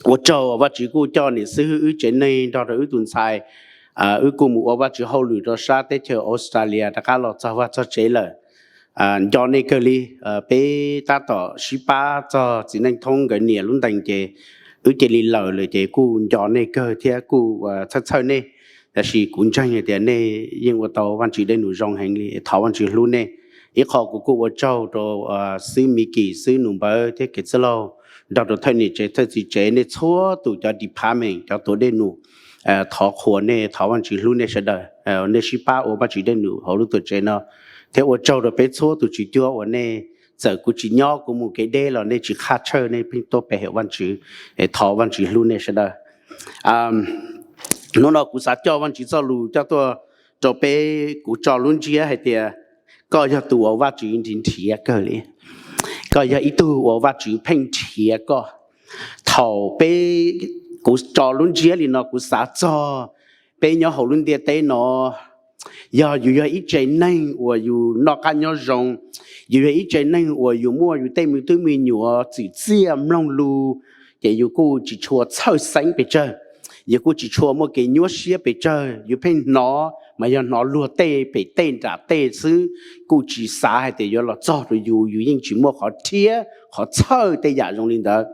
ua tsaug Vajtswv kuj coj niam xib hwb wb tsev neeg nrog rau wb tus ntxhais, wb kuj mus ua Vajtswv hauj lwm rau sab teb chaws Australia rov qab los txog vaj txog tsev lawm. Nco nej kawg li. Peb tab tom sib pab txog txiv neej thoob nkawd niam lub ntees ces wb cia li lawm lawm ces kuj nco nej kawg thiab kuj txhawj txhawj nej. Tab sis kuv ntseeg hais tias nej yeej ua tau Vajtswv dej num zoo heev li, thov Vajtswv hlub nej. Ib qho kuv kuj ua tsaug rau xib hwb Mikiv, xib hwb Nus Npawv thiab Kev Txwj Laug nrog rau thawj niam tsev thawj txiv tsev, nej txhua tus cov department cov tuav dej num, thov qhuas nej, thov Vajtswv hlub nej sawv daws. Nej sib pab ua Vajtswv dej num hauv lub tuam tsev no, thiab ua tsaug rau peb txhua tus tswv cuab uas nej, txawm kuv tsis nyob kuv mus kev deb los nej tsis qhaj tshawj, nej pheej tuaj pe hawm Vajtswv. Thov Vajtswv hlub nej sawv daws. Hnub no kuv xav coj Vajtswv txoj lus coj tuaj rau peb, kuv tso lub ntsiab hais tias koj yog tus uas Vajtswv nrhiav nrhiav kawg li. Koj yog ib tug uas Vajtswv pheej nrhiav koj. Thaum peb, kuv tso lub ntsiab li no kuv xav txog peb nyob hauv lub ntiaj teb no, yog yus yog ib tsev neeg uas yus noj qab nyob zoo, yus yog ib tsev neeg uas yus muaj yus tej me tub me nyuam txwm txiaj mloog lus, ces yus kuj tsis tshua txhawj xeeb pes tsawg, yus kuj tsis tshua muaj kev nyuaj siab pes tsawg, yus pheej hnov mas yog hnov luag tej pem tej nram tej xwb, kuj tsis xav hais tias yuav los txog rau yus, yus yeej tsis muaj qhov rhiab qhov txhawj tej yam zoo li ntawd.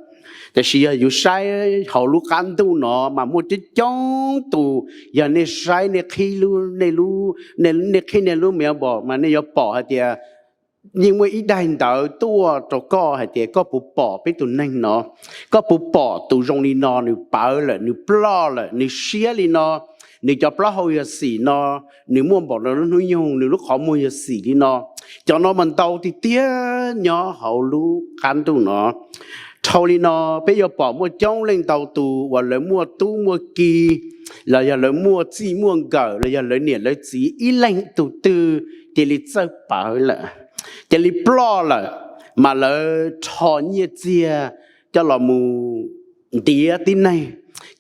Tab sis yog yus saib hauv lub qab ntuj no mas muaj coob coob tus, yog nej saib nej qhib, nej qhib nej lub mailbox mas nej yuav pom hais tias yeej muaj ib daim ntawv tuaj rau koj hais tias koj puas pom peb tus neeg no, koj puas pom tus zoo li no, nws pawv lawm, nws ploj lawm, nws siab li no, nws cov plaub hau yog xim no, nws muaj npaum no lub hnub nyoog, nws lub qhov muag yog xim li no. Cov no mas ntau tiag tiag nyob hauv lub qab ntuj no. Dhau li no peb yuav pom muaj coob leej ntau tus uas lawv muaj tub muaj ki, los yog lawv muaj txij muaj nkawm, los yog lawv niam lawv txiv ib leeg tug twg cia li txawj pawv lawm, cia li ploj lawm, mas lawv rho nyiaj txiag coj los mus ntiav tib neeg,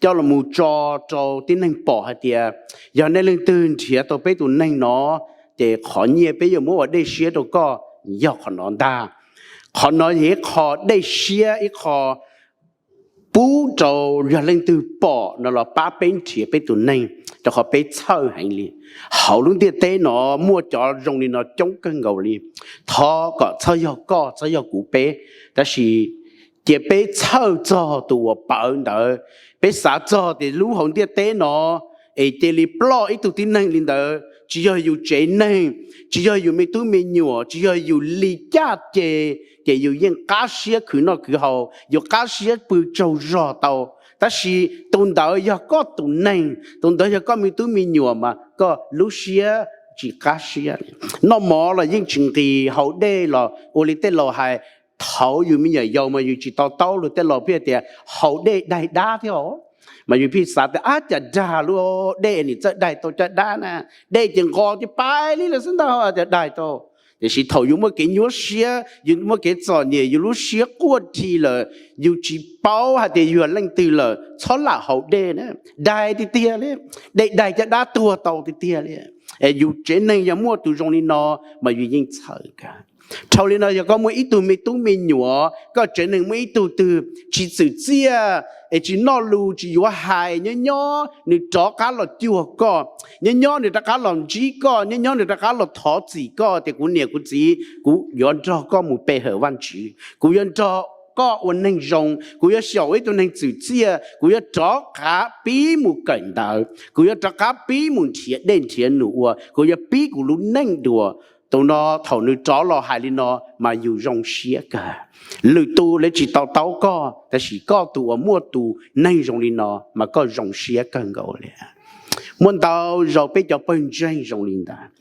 coj los mus tso rau tib neeg pom hais tias yog nej leej twg nrhiav tau peb tus neeg no, ces qhov nyiaj peb yuav muab ua dej siab rau koj, yog qhov no ntag. Qhov no yog ib qho dej siab, ib qho pub rau yog leej twg pom no los pab peb nrhiav peb tus neeg, rau qhov peb txhawj heev li. Hauv lub ntiaj teb no muaj cov zoo li no coob kawg nkaus li. Thov kom txhob yog koj txhob yog kuv peb, tab sis cia peb txhawj txog tus uas pawv ntawd. Peb xav txog tias lub hauv ntiaj teb no es cia li ploj ib tug tib neeg li ntawd, tsis yog yus tsev neeg, tsis yog yus me tub me nyuam, tsis yog yus li caj ces, ces yus yeej qab siab khwv noj khwv haus, yus qab siab pw tsaug zog tau. Tab sis tus ntawd yog koj tus neeg, tus ntawd yog koj me tub me nyuam mas koj lub siab tsis qab siab. Noj mov los yeej tsis nqis, haus dej los ua li tej laus hais, thaum yus me nyuam yaus mas yus tsis to taub, luag tej laus pheej tias haus dej daig dab thiab os. Mas yus pheej xav tias ab cas dag lub dej nim txawj daig tau caj dab na, dej ces nqos ces pais li lawm xwb ntag, cas daig tau. Tiam sis thaum yus muaj kev nyuaj siab, yus muaj kev txom nyem, yus lub siab quaj dhi lawm, yus tsis paub hais tias yus yog leej twg lawm, txhob lam haus dej na, daig tiag tiag li, dej daig caj dab tuag tau tiag tiag li. Es yus tsev neeg yog muaj tus zoo li no mas yus yeej txhawj kawg. Dhau li no yog koj muaj ib tug me tub me nyuam, koj tsev neeg muaj ib tug twg tsis txwm txiaj es tsis noj lus tsis yuav hais, nyob nyob nws rov qab los cuag koj, nyob nyob nws rov qab los ntsib koj, nyob nyob nws rov qab los thov txim koj tias kuv niam kuv txiv, kuv yuav nrog koj mus pe hawm Vajtswv, kuv yuav nrog koj ua neeg zoo, kuv yuav xyaum ua ib tug neeg txwm txiaj, kuv yuav rov qab pib mus kawm ntawv, kuv yuav rov qab pib mus nrhiav dej nrhiav num ua, kuv yuav pib kuv lub neej dua. Tus no thaum nws rov los hais li no mas yus zoo siab kawg. Lwm tus lawv tsis to taub koj, tab sis koj tus uas muaj tus neeg zoo li no mas koj zoo siab kawg nkaus li. Muaj ntau zaus peb cov pawg ntseeg zoo li ntawd.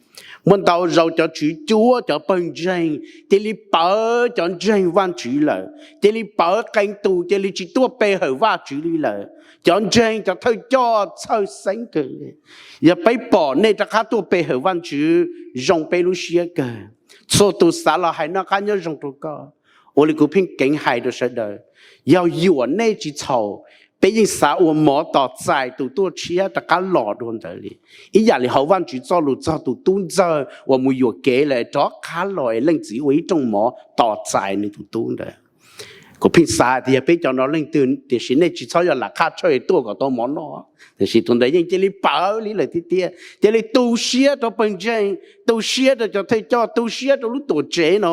Muaj ntau zaus cov tswv cuab cov pawg ntseeg cia li pawv cov ntseeg Vajtswv lawm, cia li pawv qee tus, cia li tsis tuaj pe hawm Vajtswv li lawm. Cov ntseeg cov thawj coj txhawj xeeb kawg li. Yog peb pom nej rov qab tuaj pe hawm Vajtswv, zoo peb lub siab kawg. Txhua tus xav los hais noj qab nyob zoo rau koj. Ua li kuv pheej keev hais rau sawv daws, yog yuam nej tsis txhaum, peb yeej xav ua mov tos txais tus tuaj tshiab rov qab los dua ntawd li. Ib yam li hauv Vajtswv txoj lus txog tus tub ntxawg uas mus yuam kev lawm rov qab los es leej txiv ua ib rooj mov tos txais nws tus tub ntawd. Kuv pheej xav tias yog peb cov no leej twg, tiam sis nej tsis txhob yog lam qhaj tshawj tuaj kom tau mov noj. Tiam sis tus ntawd yeej cia li pawv li lawm tiag tiag, cia li tu siab rau pawg ntseeg, tu siab rau cov thawj coj, tu siab rau lub tuam tsev no,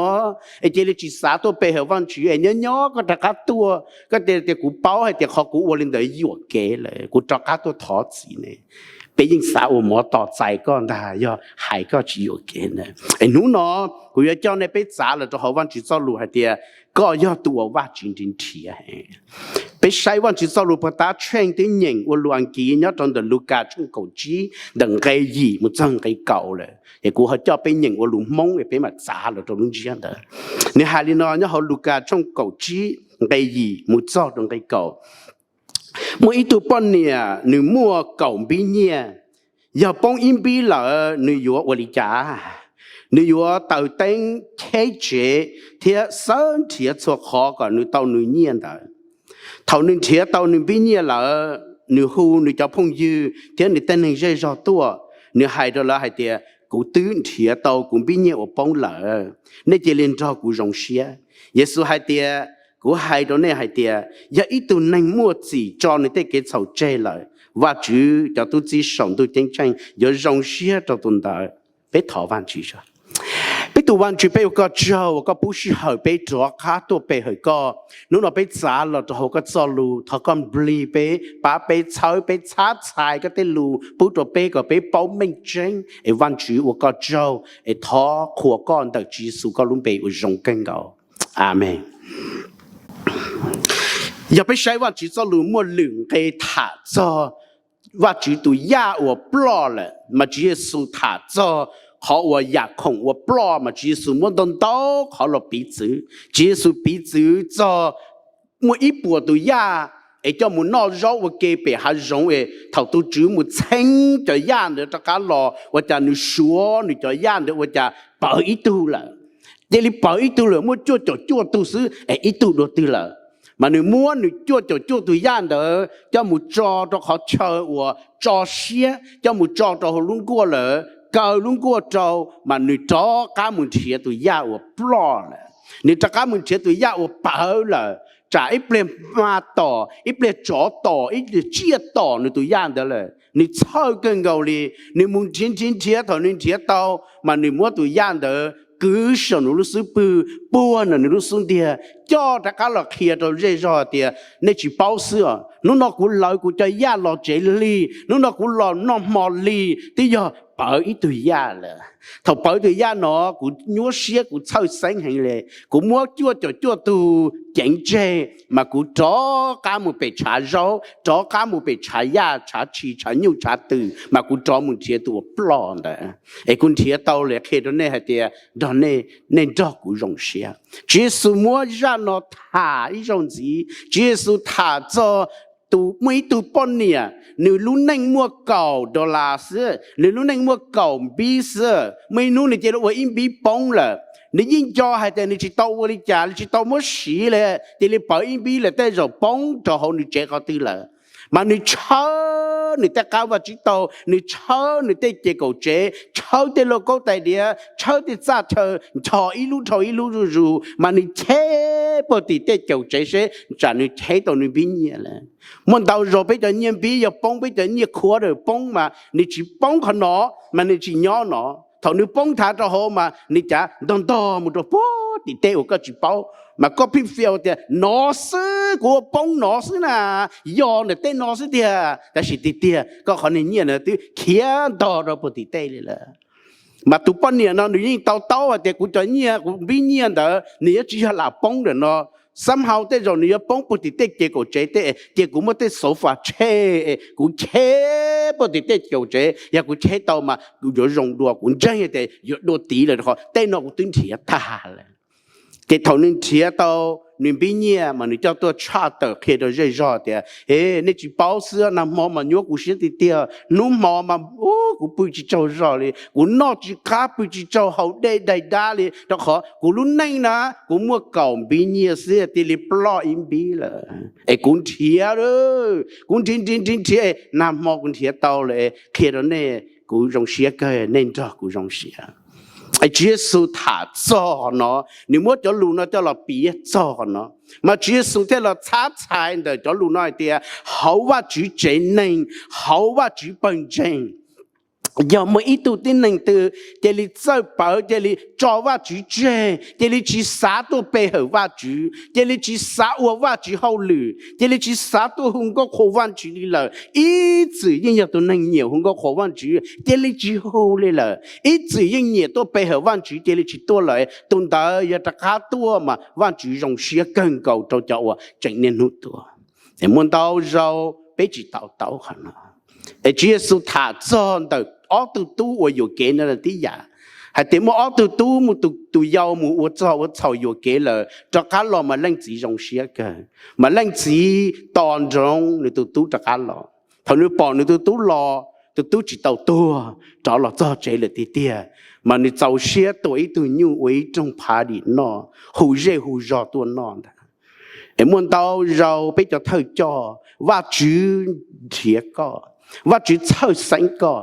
es cia li tsis xav tuaj pe hawm Vajtswv es nyob nyob koj rov qab tuaj, koj tias tias kuv paub hais tias qhov kuv ua li ntawd yuam kev lawm, kuv rov qab tuaj thov txim ne. Peb yeej xav ua mov tos txais koj ntag, yog hais koj tsis yuam kev ntag. Es hnub no kuv yuav coj nej peb txav los rau hauv Vajtswv txoj lus hais tias koj yog tus uas Vajtswv nrhiav nrhiav. Peb saib Vajtswv txoj lus puag ta tsheej twb nyeem ua lus Askiv nyob rau ntawm Lukas tshooj kaum tsib ntawm nqe yim mus txog nqe kaum lawm, es kuv ho coj peb nyeem ua lus Hmoob es peb mam txav los rau lub ntsiab ntawd. Nws hais li no nyob hauv Lukas tshooj kaum tsib nqe yim mus txog rau nqe kaum: Muaj ib tug poj niam nws muaj kaum npib nyiaj. Yog poob ib npib lawm nws yuav ua li cas? Nws yuav taws teeb cheb tsev thiab xawb nrhiav txhua qhov kom nws tau nws nyiaj ntawd. Thaum nws nrhiav tau nws npib nyiaj lawm, nws hu nws cov phooj ywg thiab nws tej neeg zej zog tuaj. Nws hais rau lawv hais tias, kuv twb nrhiav tau kuv npib nyiaj uas poob lawm, nej cia li nrog kuv zoo siab. Yexus hais tias, kuv hais rau nej hais tias yog ib tug neeg muaj txim tso nws tej kev txhaum tseg lawm, Vajtswv cov tub txib saum ntuj ceeb tsheej yuav zoo siab rau tus ntawd. Peb thov Vajtswv. Peb tus Vajtswv, peb ua koj tsaug uas koj pub sij hawm peb rov qab tuaj pe hawm koj. Hnub no peb txav los rau hauv koj txoj lus, thov koj nplig peb, pab peb, txhawb peb, txhab txhais koj tej lus pub rau peb kom peb paub meej tseeb. Es Vajtswv ua koj tsaug, es thov qhuas koj ntawm Tswv Yexus koj lub npe uas zoo kawg nkaus. Amees. Yog peb saib Vajtswv txoj lus muaj lwm nqe tham txog Vajtswv tus yaj uas ploj lawm, mas Tswv Yexus tham txog qhov uas yam khoom uas ploj mas Tswv Yexus muab ntau ntau qhov los piv txwv. Tswv Yexus piv txwv txog muaj ib puas tus yaj es coj mus noj zaub ua ke pem hav zoov es thaum tus tswv mus txheeb cov yaj ntawd rov qab los ua cas nws suav nws cov yaj ntawd ua cas pawv ib tug lawm. Cia li pawv ib tug lawm, muaj cuaj caum cuaj tug xwb es ib tug dua twg lawm. Mas nws muab nws cuaj caum cuaj tus yaj ntawd coj mus tso rau qhov chaw uas tso siab, coj mus tso rau hauv lub nkuaj lawm, kaw lub nkuaj rau, mas nws rov qab mus nrhiav tus yaj uas ploj lawm. Nws rov qab mus nrhiav tus yaj uas pawv lawm, tsam ib pliag hma tom, ib pliag tsov tom, ib pliag tsiaj tom nws tus yaj ntawd lawm. Nws txhawj kawg nkaus li, nws mus nrhiav nrhiav nrhiav, thaum nws nrhiav tau, mas nws muab tus yaj ntawd kwv saum nws lub xub pwg, puag nws lub xub ntiag, coj rov qab los qhia rau zej zog tias, nej tsis paub xwb os, hnub no kuv lawv kuv cov yaj los tsev lig, hnub no kuv los noj hmo lig, twb yog pawv ib tug yaj lawm. Thaum pawv tus yaj no, kuv nyuaj siab, kuv txhawj xeeb heev li. Kuv muab cuaj caum cuaj tug ceev tseg, mas kuv rov qab mus pem tshav zaub, rov qab mus pem tshav yaj, tshav tshis, tshav nyuj, tshav twm, mas kuv rov mus nrhiav tus uas ploj ntawd. Es kuv nrhiav tau lawm, qhia rau nej hais tias nrog nej, nej nrog kuv zoo siab. Tswv Yexus muab zaj no tham ib zaug ntxiv. Tswv Yexus tham txog tus, muaj ib tug poj niam, nws lub neej muaj kaum dollar xwb, nws lub neej muaj kaum npib xwb, muaj ib hnub nws cia li ua ib npib poob lawm. Nws yeej nco hais tias nws tsis tau ua li cas li, tsis tau muab siv li, cia li pawv ib npib lawm, tej zaum poob rau hauv nws tsev qhov twg lawm. Mas nws tshawb nws tej qab vaj tsib taug, nws tshawb nws tej ces kaum tsev, tshawb tej lauj kaub tais diav, tshawb tej txaj chaw, nchos ib lub dhau ib lub zuj zus, mas nws cheb puag tim tej kaum tsev seb tsam nws cheb tau nws npib nyiaj lawm. Muaj ntau zaus peb cov nyiaj npib yog poob, peb cov nyiaj khuav dawm poob, mas nws tsis poob qhov no, mas nws tsis nyob no. Thaum nws poob thav rau hauv mas nws cav ntog ntog mus rau puag tim tej uas koj tsis paub, mas koj pheej fias tias no xwb, kuv ua poob no xwb na, yog ntawm tej no xwb tiag, tab sis tiag tiag koj qhov niag nyiaj na twb khiav ntog rau puag tim tej li lawm. Mas tus poj niam no nws yeej to taub hais tias kuv cov nyiaj, kuv npib nyiaj ntawd nws yuav tsis yog lam poob ntawm no. Xab hau tej zaum nws yuav poob puag tim tej ces kaum tsev tej, ces kuv muab tej xauv fas tshe, kuv cheb puag tim tej kaum tsev, yog kuv cheb tau mas kuv yuav zoo dua, kuv ntseeg tias yuav dua tiv lawm, rau qhov tej no kuv twb nrhiav tag lawm. Ces thaum nws nrhiav tau nws npib nyiaj mas nws coj tuaj tshaj tawm qhia rau zej zog tias, e, nej tsis paub xwb, nag hmo mas nyuaj kuv siab tiag tiag, hnub hmo mas kuv pw tsis tsaug zog li, kuv noj tsis qab, pw tsis tsaug, haus dej daig dab li, rau qhov kuv lub neej na, kuv muaj kaum npib nyiaj xwb, cia li ploj ib npib lawm. Es kuv nrhiav, kuv nrhiav nrhiav nrhiav nrhiav, nag hmo kuv nrhiav tau lawm, qhia rau nej, kuv zoo siab kawg, nej nrog kuv zoo siab. Tswv Yexus tham txog qhov no, nws muab cov lus no coj los piav txog qhov no, mas Tswv Yexus thiaj los txhab txhais ntawm cov lus no hais tias hauv Vajtswv tsev neeg, hauv Vajtswv pawg ntseeg, yog muaj ib tug tib neeg twg cia li txawj pawv, cia li tso Vajtswv tseg, cia li tsis xav tuaj pe hawm Vajtswv, cia li tsis xav ua Vajtswv hauj lwm, cia li tsis xav tuaj hu nkauj qhuas Vajtswv li lawm, ib txwm yeej yog tus neeg nyiam hu nkauj qhuas Vajtswv, cia li tsis hu li lawm, ib txwm yeej nyiam tuaj pe hawm Vajtswv, cia li tsis tuaj lawm, tus ntawd yog rov qab tuaj mas Vajtswv zoo siab kawg nkaus rau cov uas tseem niaj hnub tuaj. Muaj ntau zaus peb tsis to taub qhov no. Es Tswv Yexus tham txog ntawm ob tug tub uas yuam kev no tib yam, hais tias muaj ob tug tub mus, tus yau mus ua txog ua txhaum yuam kev lawm, rov qab los mas leej txiv zoo siab kawg, mas leej txiv tos ntsoov nws tus tub rov qab los. Thaum nws pom nws tus tub los, tus tub tsis tau tuag, rov los txog tsev lawm tiag tiag, mas nws txaus siab tua ib tug nyuj ua ib rooj party noj, hu zej hu zog tuaj noj ntag. Es muaj ntau zaus peb cov thawj coj, Vajtswv nrhiav koj, Vajtswv txhawj xeeb koj.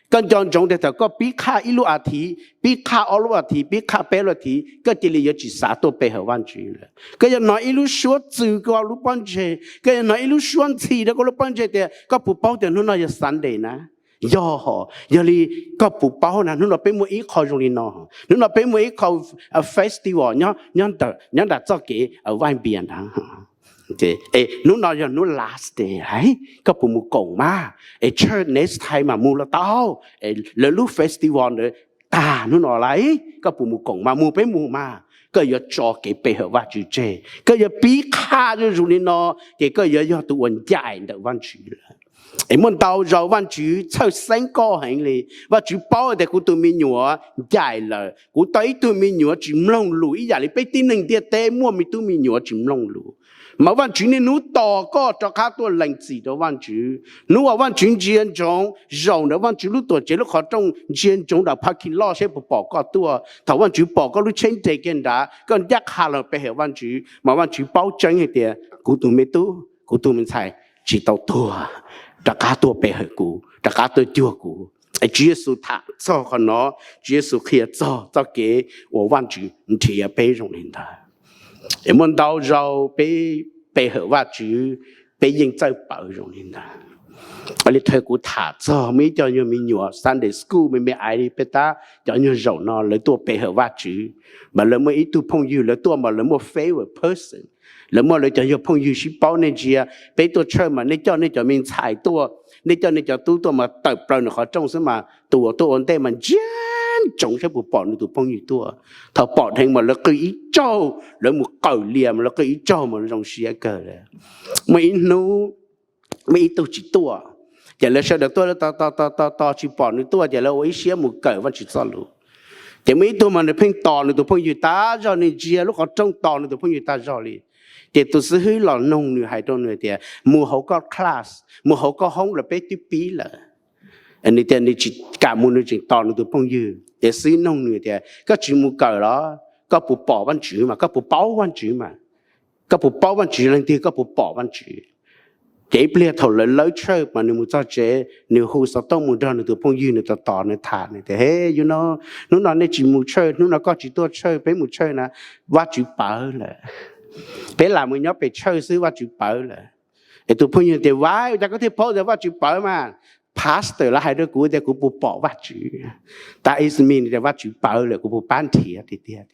Koj nco ntsoov tias thaum koj pib qhaj ib lub a thiv, pib qhaj ob lub a thiv, pib qhaj peb lub a thiv, koj cia li yuav tsis xav tuaj pe hawm Vajtswv lawm. Koj yuav hnov ib lub suab txwm koj lub pob ntseg, koj yuav hnov ib lub suab ntxhi rau koj lub pob ntseg tias koj puas paub tias hnub no yog Sunday na? Yog, yog li koj puas paub na, hnub no peb muaj ib qho zoo li no, hnub no peb muaj ib qho festival nyob nram txoj kev Vaj Npias ntag. Hnub no yog hnub last day, koj puas mus koom mas? Es church next time mas mus los tau, lawv lub festival ntawd tag hnub no lawm, koj puas mus koom mas? Mus, peb mus mas. Koj yuav tso kev pe hawm Vajtswv tseg, koj yuav pib qhaj zuj zus li no, ces koj yuav yog tus uas ncaim ntawm Vajtswv lawm. Es muaj ntau zaus Vajtswv txhawj xeeb koj heev li. Vajtswv paub tias kuv tus me nyuam ncaim lawm, kuv tau ib tug me nyuam tsis mloog lus ib yam li peb tib neeg ntiaj teb muaj me tub me nyuam tsis mloog lus, mas Vajtswv niaj hnub tos koj rov qab tuaj lees txim rau Vajtswv. Hnub uas Vajtswv ntsia ntsoov zaum ntawm Vajtswv lub tuam tsev lub qhov rooj, ntsia ntsoov nram parking lot seb puas pom koj tuaj. Thaum Vajtswv pom koj lub tsheb nres kiag nrad, koj ncaj qha los pe hawm Vajtswv, mas Vajtswv paub tseeb hais tias kuv tus me tub, kuv tus me ntxhais tsis tau tuag, rov qab tuaj pe hawm kuv, rov qab tuaj cuag kuv. Tswv Yexus tham txog qhov no, Tswv Yexus qhia txog txoj kev uas Vajtswv nrhiav peb zoo li ntawd. Es muaj ntau zaus peb pe hawm Vajtswv, peb yeej txawj pawv zoo li ntawd. Li thawj kuv tham txog muaj ib co nyuag me nyuam Sunday school me me aiv li peb tab, cov nyuag zaum no lawv tuaj pe hawm Vajtswv, mas lawv muaj ib tug phooj ywg lawv tuaj mas lawv muaj favorite person, lawv muaj lawv cov yog phooj ywg sib paub. Nej ntsia, peb tuaj church mas nej coj nej cov me ntxhais tuaj, nej coj nej cov tub tuaj mas tawm plaws nws qhov rooj xwb mas tus uas tuaj ua ntej mas ntsia ntsoov saib puas pom nws tus phooj ywg tuaj. Thaum pom dheev mas lawv qw ib tsaug, lawv mus qawm lias mas lawv qw ib tsaug mas zoo siab kawg li. Muaj ib hnub muaj ib tug tsis tuaj, ces lawv sawv daws tuaj tos tos tos tos tsis pom nws tuaj ces lawv ua ib siab mus kawm Vajtswv txoj lus. Ces muaj ib tug mas nws pheej tos nws tus phooj ywg tag zog, nws ntsia lub qhov rooj tos nws tus phooj ywg tag zog li. Ces tus xib hwb los noog nws hais rau nws tias, mus hauv koj class, mus hauv koj hoob los peb twb pib lawm. Nws tias nws tsis kam mus, nws tseem tos nws tus phooj ywg. Ces xib hwb noog nws tias, koj tsis mus kawm los? Koj puas pom Vajtswv mas? Koj puas paub Vajtswv mas? Koj puas paub Vajtswv leej twg? Koj puas pom Vajtswv? Ces ib pliag thaum lawv lawb tshawj mas nws mus txog tsev, nws hu xov tooj mus nrog nws tus phooj ywg, nws tos tos nws tham, nws tias, he, hnub no nej tsis mus tshawj, hnub no koj tsis tuaj tshawj, peb mus tshawj na, Vajtswv pawv lawm. Peb lam mus nyob pem tshawj xwb, Vajtswv pawv lawm. Es tus phooj ywg tias, Vaiv, ua cas koj thiaj paub tias Vajtswv pawv mas? Pastor lawv hais rau kuv tias kuv puas pom Vajtswv. Tab sis mas tias Vajtswv pawv lawm, kuv puas pab nrhiav tiag tiag?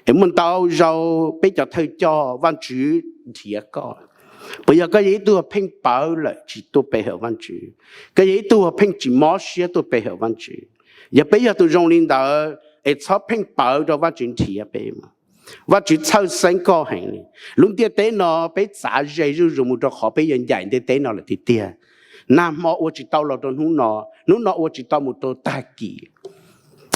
Es muaj ntau zaus peb cov thawj coj, Vajtswv nrhiav koj. Puas yog koj yog ib tug pheej pawv lawm tsis tuaj pe hawm Vajtswv? Koj yog ib tug pheej tsis mob siab tuaj pe hawm Vajtswv? Yog peb yog tus zoo li ntawd, es txhob pheej pawv rau Vajtswv nrhiav peb mas. Vajtswv txhawj xeeb koj heev li. Lub ntiaj teb no peb txav ze zuj zus mus rau qhov peb yuav ncaim ntiaj teb no lawm tiag tiag. Nag hmo ua tsis tau los rau hnub no, hnub no ua tsis tau mus rau tag kis.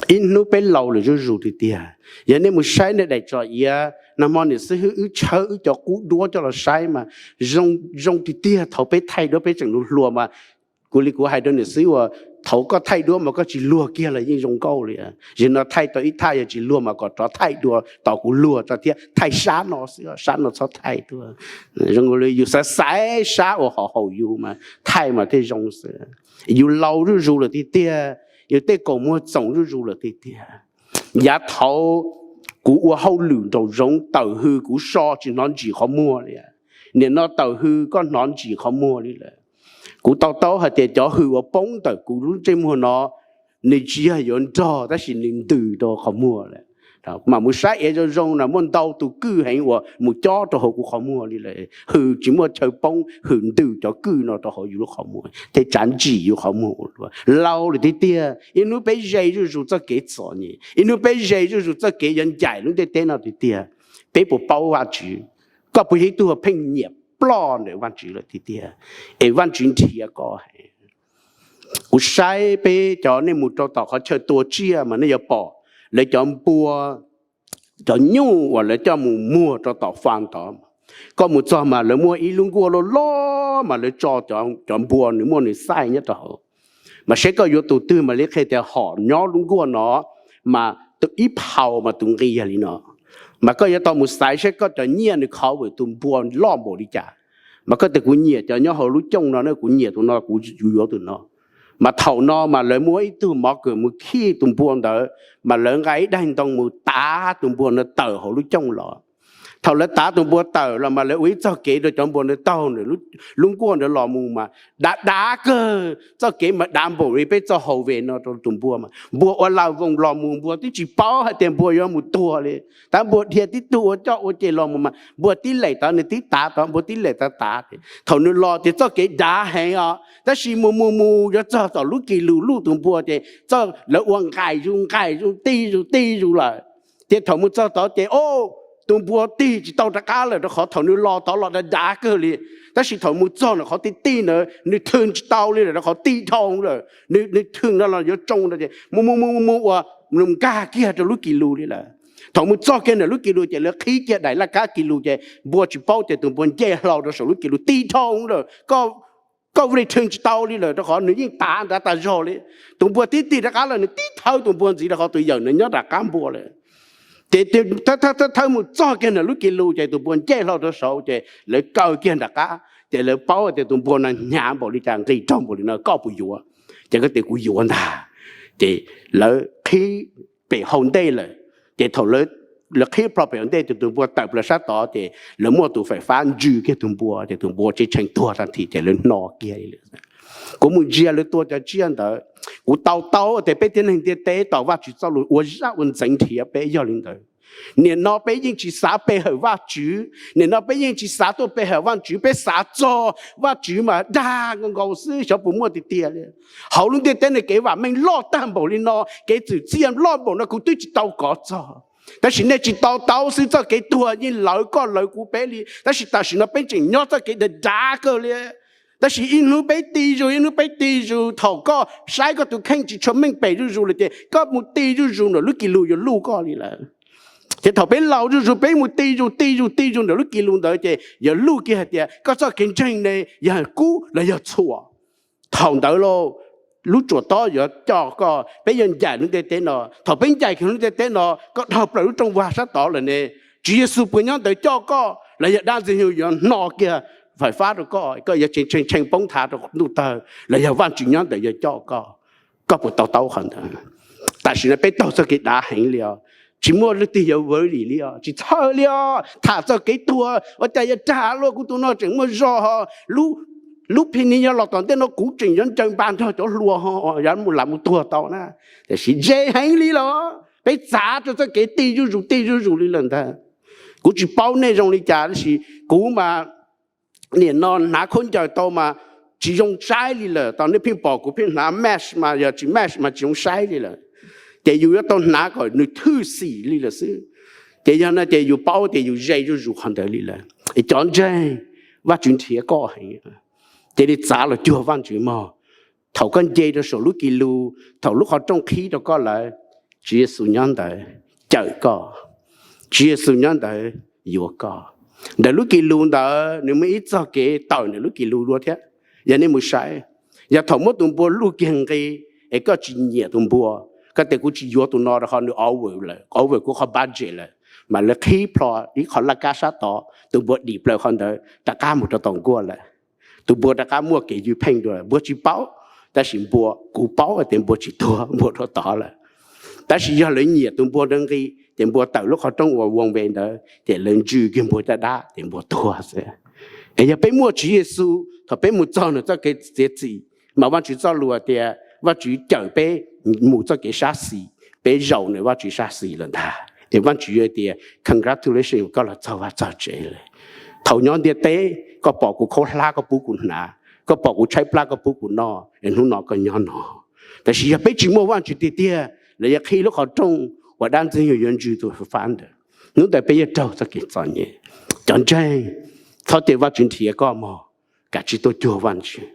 Ib hnub peb laus lawm zuj zus tiag tiag. Yog nej mus saib nej daim tso iav, nag hmo niam xib hwb wb tshawb wb cov qub duab coj los saib mas zoo tiag tiag. Thaum peb thaij duab peb tseem hluas hluas mas kuv li kuv hais rau niam xib hwb uas, thaum koj thaij duab mas koj tsis luag kiag los yeej zoo nkauj li. Zaum no thaij tau ib thaj, yog tsis luag mas kom rov thaij dua tos kuv luag tso thiab, thaij sab no xwb, sab no txhob thaij tuaj. Zoo li yus xaiv xaiv sab uas hauv hauv yus mas thaij mas thiaj zoo xwb. Yus laus zuj zus lawm tiag tiag, yus tej kaus muag txoom zuj zus lawm tiag tiag. Yav thaud kuv ua hauj lwm nraum zoov tawm hws kuv so tsis hnov ntsis qhov muag li. Nim no tawm hws koj hnov ntsis qhov muag li lawm. Kuv to taub hais tias cov hws uas poob ntawm kuv lub ntsej muag no, nws tsis yog yuav nrog tab sis nws ntws rau qhov muag lawm. Mas mus saib ev zoo zoo na, muaj ntau tus kwj heev uas mus cob rau hauv kuv qhov muag li lawm. Hws tsis muaj chaw poob, hws ntws cov kwj no rau hauv yus lub qhov muag thiab tsav ntsim yus qhov muag ua luaj. Laus lawm tiag tiag, ib hnub peb ze zuj zus txoj kev txom nyem, ib hnub peb ze zuj zus txoj kev yuav ncaim lub ntiaj teb no tiag tiag, peb puas paub Vajtswv? Koj puas yog ib tug pheej nyiam ploj ntawm Vajtswv lawm tiag tiag, es Vajtswv nrhiav koj heev? Kuv saib peb cov nej mus rau tom qhov chaw tua tsiaj mas nej yuav pom lawv cov npua, cov nyuj uas lawv coj mus muag rau tom faj tod. Koj mus txog mas lawv muaj ib lub nkuaj loj loj mas lawv tso cov npua nws muaj nws xaij nyob rau hauv. Mas seb koj yuav tus twg mas li qhia tias hom nyob lub nkuaj no, mas ib phaus mas tus nqi yog li no. Mas koj yuav tau mus xaiv seb koj cov nyiaj nws cover tus npua loj npaum li cas. Mas koj tias kuv nyiam cov nyob hauv lub cooj no na, kuv nyiam tus no, kuv yuav tus no. Mas thaum no mas lawv muab ib tug mov kawm mus khij tus npua ntawd, mas lawv nqa ib daig ntoo mus tav tus npua no tawm hauv lub cooj los. Thaum lawv tav tus npua tawm los mas lawv ua ib txoj kev rau cov npua ntawd taug ntawm lub nkuaj ntawd los mus mas dav dav kawg, txoj kev mas dav npaum li peb txoj hauv ve no rau tus npua mas npua ua lag voos los mus, npua twb tsis paub hais tias npua yuav mus tuag li. Tab npua dhia tib tug ua coj ua ces los mus mas npua tib lem tod nws tib tav tod, npua tib lem tod tav. Thaum nws los ces txoj kev dav heev os, tab sis mus mus mus yuav txog tom lub kis lus luj tus npua ces lawv ua nqaim zus nqaim zus tij zus tij zus lawm. Ces thaum mus txog tod ces o, tus npua tig tsis tau rov qab lawm, rau qhov thaum nws los tod los dav dav kawg li, tab sis thaum mus txog ntawm qhov tij tij ntawd nws thwm tsis tau li lawm, rau qhov tij dhau lawm. Nws thwm no los yuav tsoo no ces mus mus mus mus ua nws nkag kiag rau lub kis lus li lawm. Thaum mus txog kiag ntawm lub kis lus ces lawv qhib kiag daim laj kab kis lus ces npua tsis paub ces tus npua ncej hlau rau saum lub kis lus tij dhau lawm. Koj ua li thwm tsis tau li lawm, rau qhov nws yeej tav nrad tas zog li. Tus npua tib tig rov qab los nws tib thawb tus npua ntxiv rau qhov tus yawm nws nyob nram qab npua lawm. Ces thawb mus txog kiag ntawm lub kis lus ces tus npua ncej hlau rau saud ces lawv kaw kiag nram qab ces lawv paub tias tus npua no hnyav npaum li cas, nqis raug npaum li no, koj puas yuav? Ces koj tias kuv yuav ntag. Ces lawv qhib pem hauv ntej lawm. Ces thaum lawv qhib plho pem hauv ntej ces tus npua tawm plaws sab tod ces lawv muaj tus fais fab ntsws kiag tus npua ces tus npua tseem tseem tuag tag nrho ces lawv hno kiag li lawm. Kuv mus ntsia lawv tua cov tsiaj ntawd, kuv to taub tias peb tib neeg ntiaj teb tos Vajtswv txoj lus ua zaj ua ntxeev nrhiav peb yog li ntawd. Nim no peb yeej tsis xav pe hawm Vajtswv, nim no peb yeej tsis xav tuaj pe hawm Vajtswv, peb xav txog Vajtswv mas dag nkaus nkaus xwb, xyov puas muaj tiag tiag li. Hauv lub ntiaj teb no kev vam meej loj tag npaum li no, kev txwm txiaj loj npaum no kuv twb tsis tau kov txog. Tab sis nej tsis to taub xwb, txoj kev tuag yeej lawv koj lawv kuv peb li, tab sis tam sim no peb tseem nyob txoj kev dav dav kawg li. Tab sis ib hnub peb tij zus, ib hnub peb tij zus, thaum koj saib koj tus kheej tsis tshua meej pem zuj zus lawm ces koj mus tij zuj zus ntawm lub kis lus yuav luj koj li lawm. Ces thaum peb laus zuj zus peb mus tij zus tij zus tij zus ntawm lub kis lus ntawd ces yuav luj kiag hais tias koj txoj kev ntseeg ne yog kub los yog txhuam. Thaum ntawd lauj, lub tsuas tob yuav coj koj, peb yuav ncaim lub ntiaj teb no. Thaum peb ncaim kiag lub ntiaj teb no, koj dhau plaws lub rooj vag sab tod lawm ne, Tswv Yexus puas nyob ntawd coj koj los yog dab ntxwg nyoog yuav hno kiag fais fab rau koj, koj yuav tseem tshee tshee poob thav rau ntuj tawg los yog Vajtswv nyob ntawd yuav coj koj? Koj puas to taub qhov ntawd? Tam sim no peb taug txoj kev dav heev li os, tsis muaj leej twg yuav worry li os, tsis txhawj li os. Tham txoj kev tuag ua cas yuav dag luaj, kuv tus no tseem muaj zog, lub phi ni yog los tom ntej no kuv tseem yuav ncaws npas nrog cov hluas ho, yuav lam mus tuag tau na. Tiam sis ntse heev li los peb txav rau txoj kev tij zuj zus tij zuj zus li lawm ntag. Kuv tsis paub nej zoo li cas tab sis kuv mas nim no hnav khaub ncaws tau mas tsis zoo saib li lawm. Tau nej pheej pom kuv pheej hnav mesh mas yog tsis mesh mas tsis zoo saib li lawm. Ces yus yuav tau hnav kom nws thwj xim li lawm xwb. Ces yog no ces yus paub tias yus ze zuj zus qhov ntawd li lawm. Es cov ntseeg, Vajtswv nrhiav koj heev, cia li txav los cuag Vajtswv mog. Thaum koj nce rau saum lub kis lus, thaum lub qhov rooj qhib rau koj lawm, Tswv Yexus nyob ntawd cawm koj, Tswv Yexus nyob ntawd yuav koj. Ntawm lub kis lus ntawd nws muaj ib txoj kev tawm ntawm lub kis lus dua thiab. Yog nej mus saib, yog thaum muab tus npua luj kiag nqi es koj tsis nyiam tus npua, koj tias kuv tsis yuav tus no rau qhov nws over lawm, over kuv qhov budget lawm, mas lawv qhib plho ib qho laj kab sab tod, tus npua dim plaws qhov ntawd rov qab mus rau tom nkuaj lawm. Tus npua rov qab muaj kev ywj pheej dua, npua tsis paub, tab sis npua, kuv paub tias npua tsis tuag, npua rau tod lawm. Tab sis yog lawv nyiam tus npua ntawd nqi ces npua tawm lub qhov rooj uas voos ve ntawd ces lawv ntsws kiag npua caj dab ces npua tuag xwb. Es yog peb muaj Tswv Yexus, thaum peb mus txog nws txoj kev txiav txim, mas Vajtswv txoj lus tias Vajtswv cawm peb mus txoj kev sab xis, peb zaum nws Vajtswv sab xis lawm ntag. Es Vajtswv yuav tias congratulations, koj los txog vaj txog tsev lawm. Thaum nyob ntiaj teb koj pom kuv khaub hlab koj pub kuv hnav, koj pom kuv tshaib plab koj pub kuv noj, es hnub no koj nyob no. Tab sis yog peb tsis muaj Vajtswv tiag tiag, lawv yuav qhib lub qhov rooj uas dab ntxwg nyoog yuav ntsws tus fab ntawd. Hnub ntawd peb yuav raug txoj kev txom nyem. Cov ntseeg, txhob cia Vajtswv nrhiav koj mog, kav tsij tuaj cuag Vajtswv.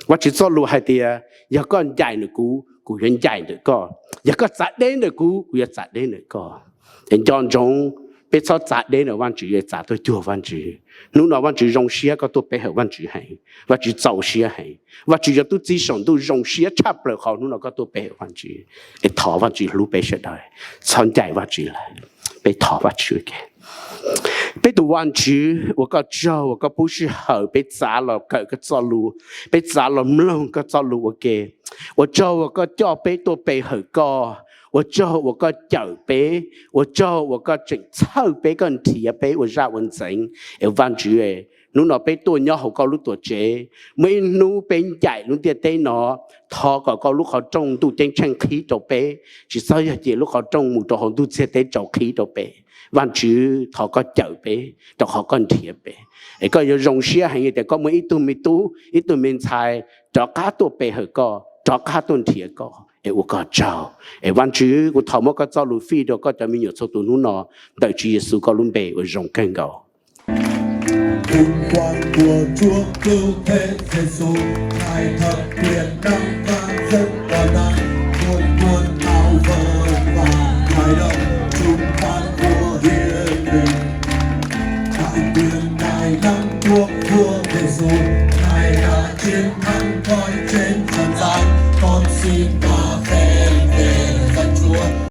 Vajtswv txoj lus hais tias yog koj ncaim ntawm kuv, kuv yuav ncaim ntawm koj, yog koj txav deb ntawm kuv, kuv yuav txav deb ntawm koj. Es nco ntsoov, peb txhob txav deb ntawm Vajtswv, yuav txav tuaj cuag Vajtswv. Hnub no Vajtswv zoo siab koj tuaj pe hawm Vajtswv heev, Vajtswv txaus siab heev. Vajtswv yog tub txib saum ntuj zoo siab tshaj plaws qhov hnub no koj tuaj pe hawm Vajtswv. Es thov Vajtswv hlub peb sawv daws, txhob ncaim Vajtswv lawm. Peb thov Vajtswv. Peb tus Vajtswv, ua koj tsaug uas koj pub sij hawm peb txav los kawm koj txoj lus, peb txav los mloog koj txoj lus ua ke. Ua tsaug uas koj coj peb tuaj pe hawm koj, ua tsaug uas koj cawm peb, ua tsaug uas koj tseem txhawj peb, koj nrhiav peb ua zaj ua ntxeev. Es Vajtswv, hnub no peb tuaj nyob hauv koj lub tuam tsev, muaj ib hnub peb ncaim lub ntiaj teb no, thov kom koj lub qhov rooj ntuj ceeb tsheej qhib rau peb, tsis txhob yog cia lub qhov rooj mus rau hauv ntuj txiag teb tsaus qhib rau peb. Vajtswv, thov koj cawm peb, rau qhov koj nrhiav peb. Es koj yuav zoo siab heev tias koj muaj ib tug me tub, ib tug me ntxhais rov qab tuaj pe hawm koj, rov qab tuaj nrhiav koj, es ua koj tsaug. Es Vajtswv, kuv thov muab koj txoj lus fij rau koj cov me nyuam txhua tus hnub no, ntawm Tswv Yexus koj lub npe uas zoo kawg nkaus. Vinh quang của Chúa Cứu Thế Giêsu, Ngài thật quyền năng ban giấc toàn năng, muôn muôn ao vơ và ngoài đồng, chúng ta vua hiển linh. Đại quyền Ngài nắm, Chúa Chúa Giêsu, Ngài đã chiến thắng khỏi trên trần gian. Con xin